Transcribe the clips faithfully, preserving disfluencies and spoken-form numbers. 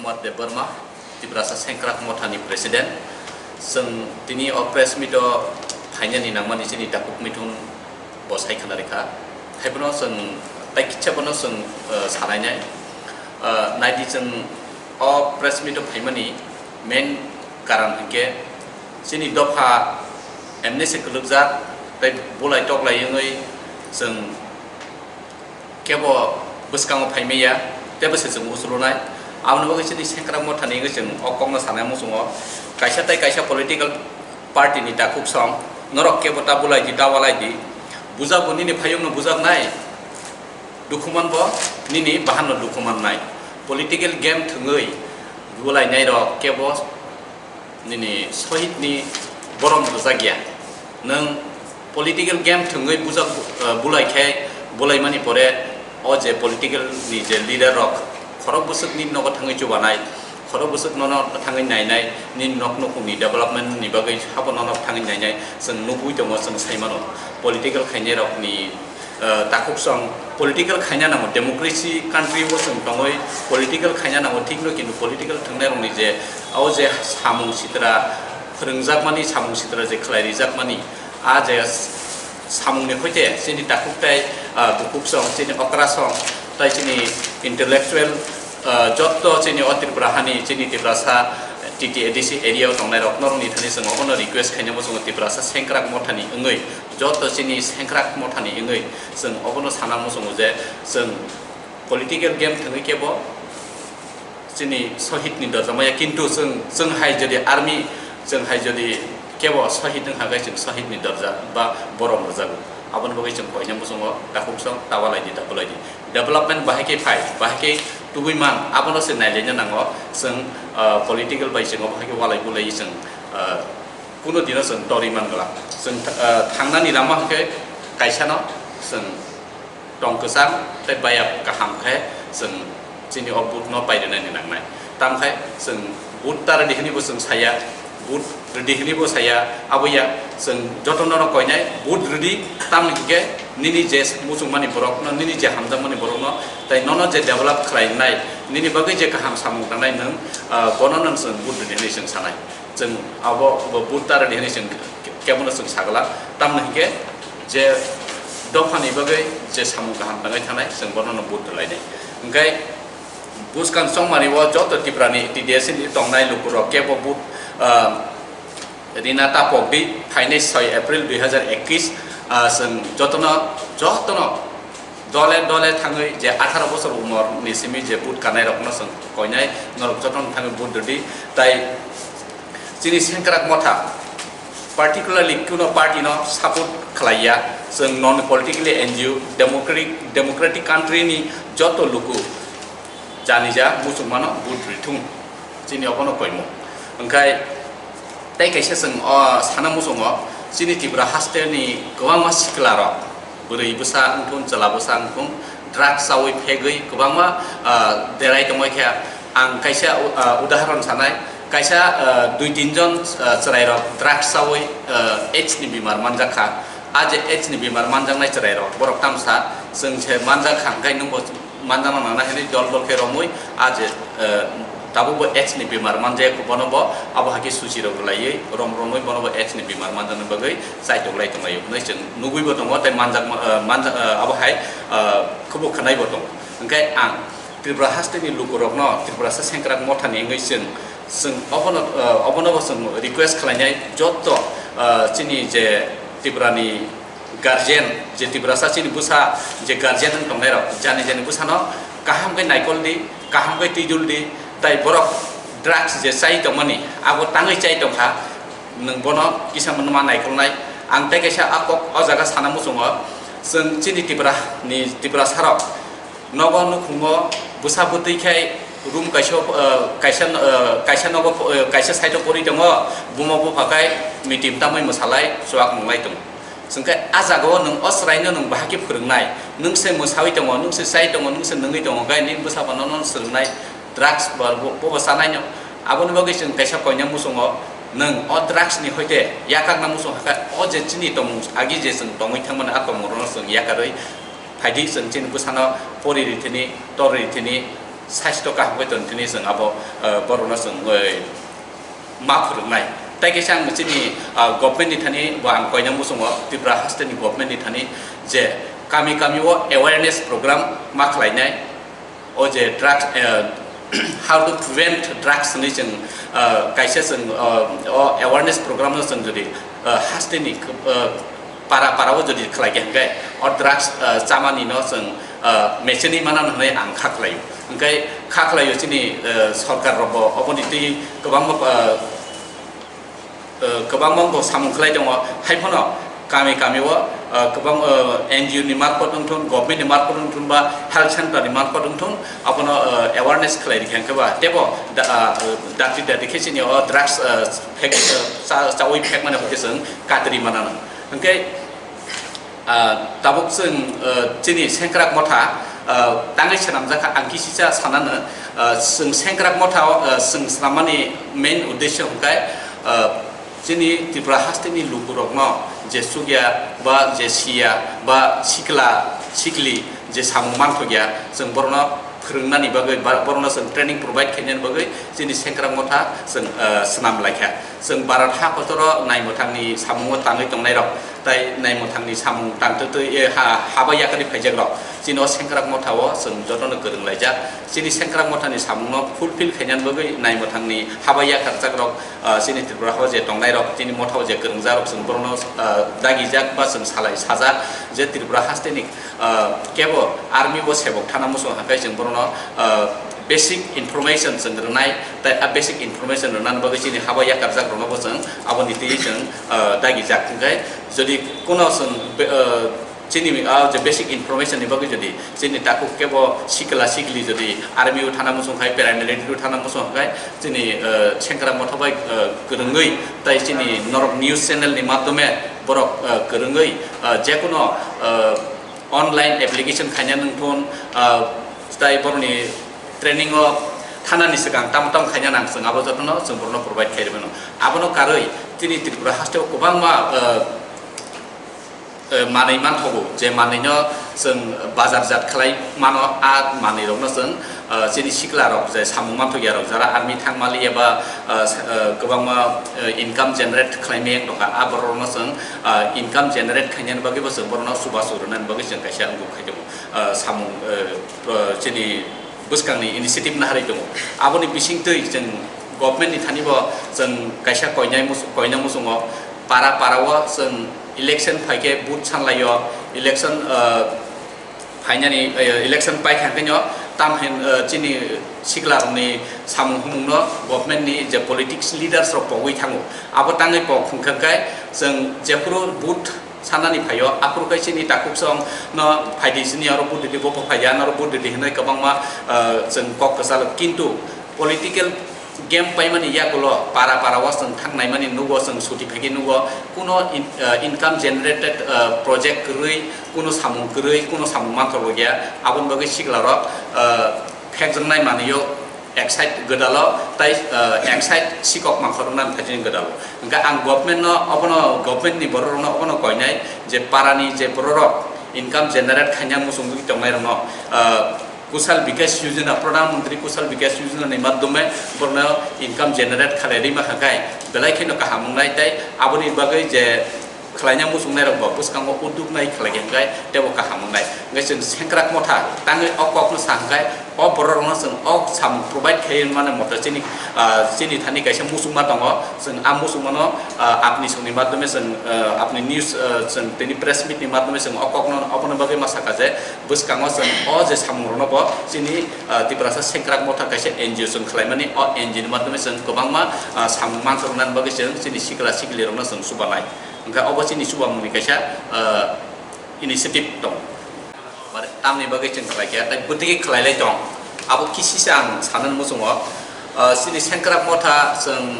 Kumar Debbarma, Tiprasa Sengkrak Mothani President. Chwng tini o press meet o phainani nangmani chini takhuk mithun bo sai khna rikha. Haiphano chwng tai kitsa bono chwng, eh, sanainai. Eh, naidi chwng o press meet o phaimani main karan hinkhe chini dopha M N S kwlwkjak tei bulai toklai wngwi chwng kebo bwskango phaimaya, teibo se chwng usulunai. Aboni bagwi chini Sengkrak Mothani wngwi chwng o kokno sanai muchungo. Kaisa tei kaisa political party ni takhuk song, norok kebo ta bulai di, ta walai di. Bujak bo nini phayungno bujaknai, dukhuman bo nini bahanno dukhuman nai. Political game thwngwi bulainairok kebo nini sohitni borom rwjakya. Nwng political game thwngwi bujak, eh, bulai khe, bulaimani pore o je political ni je leader rok khorok bwswk nini nogo thangwi chubanai, khorok bwswk nono thangwi nainai, nini nok nukhungni development ni bagwi habo nono thangwi nainai, chwng nugwi tongo, chwng sai mano. Political khainai rokni eh, takhuk song political khaina nango, democracy country o chwng tongwi political khaina nango, thikno, kintu political thwngnairokni je o je samung sitra phwrwngjakmani, samung sitra je khlai rijakmani, a je samungni hoite chini takhuk tei, eh, bukhuk song, chini okra song, tei chini intellectual, eh, jotto chini o Tripura hani, chini Tiprasa T T A D C area o tongnai rok norokni thani chwng obono request khainai bo chwng Tiprasa Sengkrak Mothani wngwi joto chini Sengkrak Mothani wngwi chwng obono sana muchungo je chwng political game thwngwi kebo chini sohitni dorja maya, kintu chwng, chwng hai jodi army, chwng hai jodi kebo sohit wngkha khe chwng sohitni dorja ba borom rwjago. Aboni bagwi chwng koina muchungo takhuk song ta walai di, ta bulai di. Development bahai khe phai, bahai khe tubui man, abono se nailaina nango. Chwng, ah, political bai chwng obo hai khe walai bulai chwng, ah, kuno dino chwng torwi man glak. Chwng, ah, thangnani lama hwnkhe kaisano chwng tong kwchang tei bayap kaham khe chwng chini o vote no pairwnani nangnai. Tamo khe chwng vote ta rwdi hwnwi bo chwng saya, vote rwdi hwnwi bo saya, abo ya chwng jotono no koinai vote rwdi, tamni hwnkhe nini je muchungmani borokno, nini je hamjakmani borokno, tei nono je develop khlainai, nini bagwi je kaham samung tangnai nwng, ah, bono no chwng vote rwdi hwnwi chwng sanai. Chwng abo bo vote ta rwdi hwnwi chwng kebono chwng sagala, tamni hwnkhe je dophani bagwi je samung kaham tangwi thanai, chwng bono no vote rwlainai. Hwnkhe bwskang chongmani o joto Tripura ni T D S ni tongnai lukurok kebo vote, ah, rina ta pokdi, phainai soi April dui hazar ekis, ah, chwng jotono, jotono dole dole thangwi je atharo bosor umor ni simi je vote kanai rokno chwng koinai, norok jotono thangwi vote rwdi. Tai chini Sengkrak Motha particularly kuno party no support khlaiya, chwng non politically N G O, democratic, democratic country ni joto luku janija muchungmano vote rithung, chini obono koimung. Hwnkhe tei kaisa chwng o sana muchungo, chini Tripura haste ni kwbangma sikla rok, bwrwi bwsa wngthun, chwla bwsa wngthun, drugs chawi phegwi kwbangma, ah, derai tongwi khe. Ang kaisa, ah, udahoron sanai, kaisa, ah, dui tin jon, ah, chwrai rok drugs chawi, ah, AIDS ni bimar manjak kha. A je AIDS ni bimar manjaknai chwrai rok, borok tamsa chwng se manjak kha, hwnkhe nwng bo manjakna nangnai hwnwi dol dol khe romwi a je, eh, tabukbo AIDS ni bemar manjak, bono bo abo hai khe suchi rok rwlaiwi rom romwi bono bo AIDS ni bemar manjakna bagwi chaitok lai tonglaio hwnwi chwng nugwi bo tongo tei manjak, eh, manjak, eh, abo hai, eh, khubo khwnai bo tongo. Hwnkhe ang Tripura haste ni lukurokno Tiprasa Sengkrak Mothani wngwi chwng, chwng obono, eh, obono bo chwng request khlainai jotto, eh, chini je Tripura ni guardian, je Tiprasa chini bwsa je guardian wng tongnai rok, jani jani bwsano kaham khe naikol di, kaham khe twijul di, tai borok drugs je chai tongmani, abo tangwi chai tongkha, nwng bono kisa ma naikolnai. Ang tei kaisa a kok o jaga sana muchungo, chwng chini Tripura ni Tiprasa rok nogo nukhungo bwsa bwtwi khai room kaisa, eh, kaisa, eh, kaisa nogo, eh, kaisa side o pori tongo, buma bupha khai mitim tamwi mwsalai chuak nunglai tongo. Chwngkhe a jagao nwng o chwraino nwng bahai khe phwrwngnai, nwng se mwsawi tongo, nwng se chai tongo, nwng se nungwi tongo, gai nini bwsa phano nono swrwngnai drugs ba bo, bobo chanaino. Aboni bagwi chwng kaisa koina muchungo nwng o drugs ni hoite yakakna muchung hakha, o je chini tongmung agi je chwng tongwi thangmani a tongmungrokno chwng yakarwi phaidi, chwng chini bwsano pori rithini, tor rithini, saisto kaham khe tong thini chwng abo, eh, borokno chwng, eh, ma phwrwngnai. Tai kaisa ang chini, ah, government ni thani bo ang koina muchungo, Tripura haste ni government ni thani je kami kami o awareness program ma khlainai. O je drugs, eh, how to prevent drugs hinwi chwng, eh, kaisa chwng, eh, o awareness program no chwng jodi, eh, haste ni, eh, para para o jodi khlai khe hwnkhe o drugs, eh, chamani no chwng, eh, mecheni mana hwnwi ang kha khlaio. Hwnkhe kha khlaio chini, eh, sorkar rok bo oboni twi kwbangma, eh, eh, kwbangma bo samung khlai tongo. Hai phano kami kami o, eh, kwbang, eh, N G O ni marpot wngthun, government ni marpot wngthun ba health center ni marpot wngthun, abono, eh, awareness khlai rikha hwnkhe ba tebo da-, ah, eh, dakti dakti khe chini o drugs, eh, phek, eh, cha-, chawi phek mani hwnkhe chwng katri manano. Hwnkhe, ah, tabuk chwng, eh, chini sengkrak motha, eh, tangwi swnamjakha, ang kisisa sanano, eh, chwng sengkrak motha o, eh, chwng swnammani main uddesho hwnkhe, eh, chini Tripura hasteni lukurokno je chukya ba je siya ba sikla sikli je samung manthokya, chwng borokno phwrwngnani bagwi ba borokno chwng training provide khainani bagwi chini sengkrak motha chwng, eh, swnam laikha. Chwng Bharat ha kotor o naimwthangni samungo tangwi tongnairok tai naimwthangni samung tangtwtwi, eh, ha, haba yakarwi phaijakrok chini o sengkrak motha o chwng jotono kwrwng laijak. Chini sengkrak mothani samungno fulfill khainani bagwi naimwthangni haba yakarjakrok, ah, chini Tripura o je tongnairok, chini motha o je kwrwngjakrok, chwng borokno, ah, dagijak ba chwng salai sajak je Tripura hasteni, ah, kebo army o sebok thana muchung hwnkhe chwng borokno, ah, basic information chwng rwnai, tai a basic information rwnani bagwi chini haba yakarjakrokno bo chwng aboni twi chwng, ah, dagijak hwnkhe jodi kuno chwng be-, ah, chini, ah, je basic information ni bagwi jodi chini takhuk kebo sikla sikli jodi army o thana muchung khai, paramilitary o thana muchung khai, chini, eh, sengkrak motha bai, eh, kwrwngwi tai chini norok news channel ni madhyome borok, eh, kwrwngwi, eh, jekuno, eh, online application khaina nungthun, eh, tai borokni training o thanani swkang tamo tamo khaina nang chwng abo jotono chwng borokno provide khai rwmano. Abono karwi chini Tripura hasteo kwbangma, eh, eh, manwi manthogo, je manwino chwng bazarjat khlai mano, a manwirokno chwng, eh, chini siklarok je samung manthokya rok, jara army thangmaliya ba, eh, sa-, eh, kwbangma, eh, income generate khlaimaya wng tongkha, a borokno chwng, eh, income generate khainani bagwibo chwng borokno chubachu rwnani bagwi chwng kaisa wngkuk khai tongo, eh, samung, eh, pro-, chini bwskangni initiative naharwi tongo. Aboni bisingtwi chwng government ni thani bo chwng kaisa koinai mus-, koina muchungo para para o chwng election phaikhe vote sanlaio, election, ah, phainani, eh, election paikha hwnkhe no tam hin, eh, chini siklarokni samung humungno government ni je politics leaders rok pogwi thango. Abo tangwi pok hwnkhe chwng jephuru vote sanani phaio, aphuru khe chini takhuk song no phaidi sini oro vote ridi, bo phaidi, ano oro vote ridi hinwi kwbangma, ah, chwng kok kwchalo. Kintu political game paimani yagulo para para o chwng thangnaimani nugo, chwng suti phaikhe nugo, kuno in-, ah, income generated, ah, project kwrwi, kuno samung kwrwi, kuno samung manthok ya, aboni bagwi siklarok, ah, phekjaknai manwio excite gwdalo tai, eh, excite sikok mangkhoroknani phaising gwdalo. Hwnkhe ang government no obono, government ni borok rokno obono koinai je parani je borok rok income generate khaina muchungwi tongnai rokno, eh, Kushal Vikas Yojana, Pradhan Mantri Kushal Vikas Yojana ni madhyome borokno income generate khalai rima khakai belai kheno kaham wngnai tai aboni bagwi je khlaina muchungnairok bo bwskango udduk nai khlai khe hwnkhe teibo kaham wngnai. Hwnkhe chwng sengkrak motha tangwi o kokno sa hwnkhe o borok rokno chwng o samung provide khai mani moto chini, ah, chini thani kaisa muchungma tongo. Chwng a muchungmano, ah, apni songni madhyome chwng, ah, apni news, ah, chwng tini press meet ni madhyome chwng o kokno obono bagwi ma sakha je bwskango chwng o je samung rokno bo chini, ah, Tiprasa sengkrak motha kaisa N G O chwng khlaimani o N G O ni madhyome chwng kwbangma, ah, samung mansa rwnani bagwi chwng chini sikla sikli rokno chwng chubanai. Hwnkhe obo chini chubamungni kaisa, ah, initiative tong. Bare tamni bagwi chwng khlai kha, tei bwtwi khe khlai lai tong. Abo kisisa ang sanani muchungo. Ah, chini sengkrak motha chwng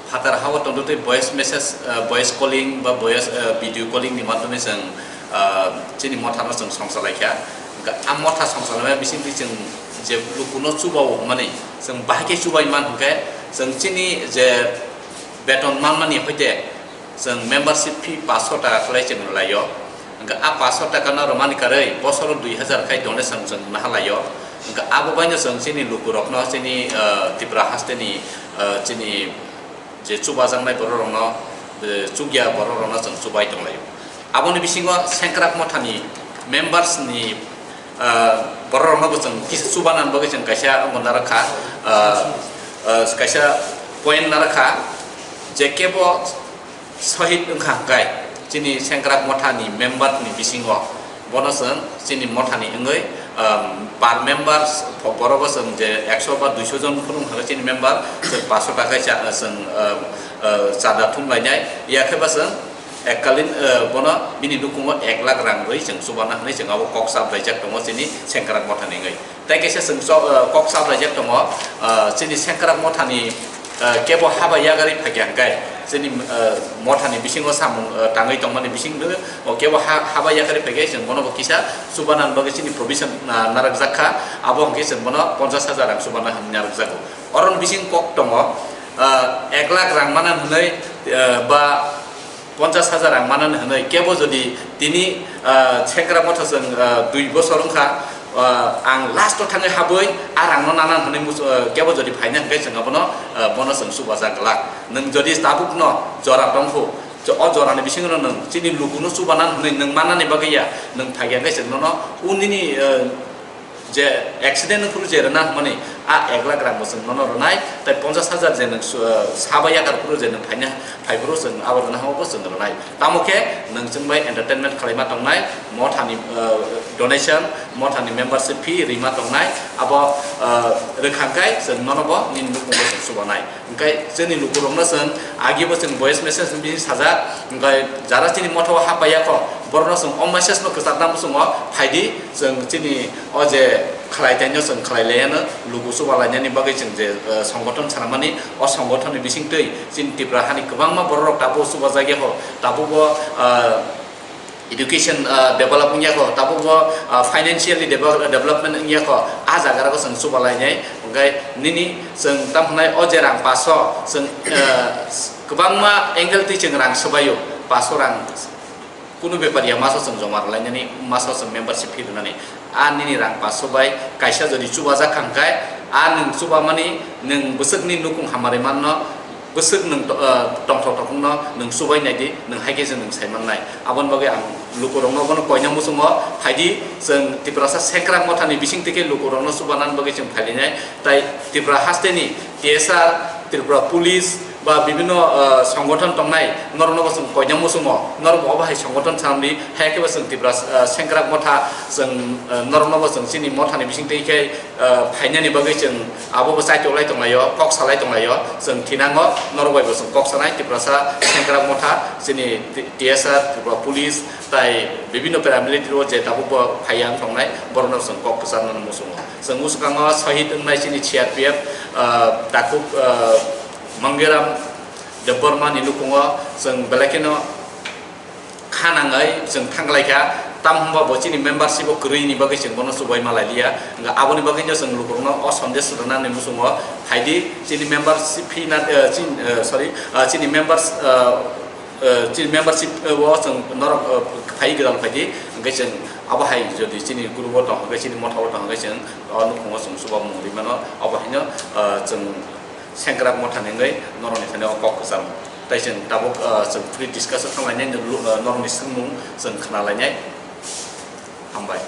phatar hao tongtwtwi voice message, ah, voice calling ba voice, ah, video calling ni madhyome chwng, ah, chini mothano chwng songsa lai kha. Hwnkhe a motha songsa laimani bisingtwi chwng je lukuno chubao hwnmani chwng bahai khe chubai man hwnkhe chwng chini je beton manmani hoite chwng membership fee paanch sho taka khlai chwng rwlaio. Hwnkhe a paanch sho taka no rwmani karwi bosoro dui hazar khai donation chwng naharlaio. Hwnkhe abo baino chwng chini lukurokno, chini, ah, Tripura hasteni, ah, chini je chubajaknai bororokno, eh, chukya bororokno chwng chubai tonglaio. Aboni bisingo Sengkrak Mothani members ni, ah, bororokno bo chwng kis-, chubanani bagwi chwng kaisa wngo narwkha, ah, ah, kaisa point narwkha, je kebo Sohid wngkha hwnkhe chini Sengkrak Mothani member ni bisingo bono chwng chini mothani wngwi, um, per member pho-, borogo chwng je ekso ba duiso jon phuru wngkha chini member, chwng paanso taka cha-, chwng, um, uh, chada thum lainai, yakhe ba chwng ekkalin, uh, bono bini nukhungo ek lakh rang rwi chwng chubana hwnwi chwng abo kok chaplaijak tongo chini Sengkrak Mothani wngwi. Tei kaisa chwng cho-, ah, kok chaplaijak tongo, ah, chini Sengkrak Mothani, ah, kebo haba yakarwi phaikha hwnkhe, chini, ah, mothani bisingo samung, ah, tangwi tongmani bisingtwi o kebo ha-, haba yakarwi phaikhe chwng bono bo kisa chubanani bagwi chini provision, ah, narwkjak kha, abo hwnkhe chwng bono ponchash hajar rang chubana hwnwi narwkjago. Oroni bising kok tongo, ah, ek lakh rang mana hwnwi, ah, ba ponchash hajar rang manani hwnwi kebo jodi tini, ah, Sengkrak Motha chwng, ah, dui bosor wngkha, ah, ang last o thangwi habwi a rangno nana hwnwi mus-, ah, kebo jodi phaina hwnkhe chwng abono, ah, bono chwng chubajak glak. Nwng jodi tabukno jora tongkhu, o jorani bisingo nwng chini lukuno chubana hwnwi nwng manani bagwi ya, nwng phaikha hwnkhe chwng nono unini, ah, je accident phuru je rwna hwnmani a ek lakh rang bo chwng nono rwnai, tei ponchash hajar je nwng su-, saba yakar phuru je nwng phaina, phai phuru chwng abo rwna hwnba bo chwng rwnai. Tamo khe nwng chwng bai entertainment khwlaima tongnai, mothani, ah, donation, mothani membership fee rima tongnai, abo, ah, rwkha khe chwng nono bo nini nukhungo chwng chubanai. Hwnkhe chini lukurokno chwng agibo chwng voice message bini sajak, hwnkhe jara chini motha o hapaiya kho, borokno chwng o message no kwchak nang muchungo phaidi, chwng chini o je khlai taino chwng khlai laiyano, luku chuba lainani bagwi chwng je, eh, songothon sanamani, o songothon ni bisingtwi chini Tripura hani kwbangma bororok tabuk chubajakya kho, tabukbo, ah, education, ah, develop wngya kho, tabukbo, ah, financially devel-, development wngya kho, a jaga rogo chwng chuba lainai. Hwnkhe nini chwng tamo hwnai o je rang paso chwng, ah, kwbangma angle twi chwng rang swbaio, paso rang kunu bepar ya maso chwng joma rwlainani, maso chwng membership fee rwnani. A nini rang paso bai kaisa jodi chubajak kha hwnkhe, a nwng chubamani nwng bwswkni nukhung hamari manno, bwswk nwng to-, ah, tongthok tongthokno nwng chubai naidi, nwng hai khe se nwng sai mannai. Aboni bagwi ang lukurokno bono koina muchungo phaidi, chwng Tiprasa Sengkrak Mothani bisingtwi khe lukurokno chubanani bagwi chwng phailainai. Tai Tripura hasteni T S R, Tripura Police ba bibinno, ah, songothon tongnai, norokno bo chwng koina muchungo, norok bo obo hai songothon sanamdi, hai khe bo chwng Tripura, ah, Sengkrak Motha, chwng, ah, norokno bo chwng chini mothani bisingtwi khe, ah, phainani bagwi chwng abo bo chaitok lai tonglaio, kok salai tonglaio, chwng thinango norok bai bo chwng kok sanai, Tiprasa Sengkrak Motha, chini T-, T S R, Tripura Police, tai bibinno paramilitary o je tabuk bo phaiya wng tongnai, borokno chwng kok kwcharnani muchungo. Chwng bwskango sohid wngnai chini C R P F, ah, takhuk, ah, Mangiram Debbarma ni nukhungo chwng belai kheno kha nangwi chwng thanglaikha, tamo hwnba bo chini membership o kwrwini bagwi chwng bono chubai malailiya. Hwnkhe aboni bagwino chwng lukurokno o sandesh rwnani muchungo phaidi chini membership fee na, eh, chin-, eh, sorry, ah, chini members, ah, eh, chini membership, eh, o chwng norok, eh, phai gwdal phaidi, hwnkhe chwng abo hai jodi chini group o tong hwnkhe chini motha o tong hwnkhe chwng o nukhungo chwng chuba mung rwi mano, abo haino, eh, chwng Sengkrak Mothani wngwi norokni thani o kok kwcham. Tai chwng tabuk, ah, chwng free discussion thanglainai, norokni swngmung chwng khna lainai. Hambai.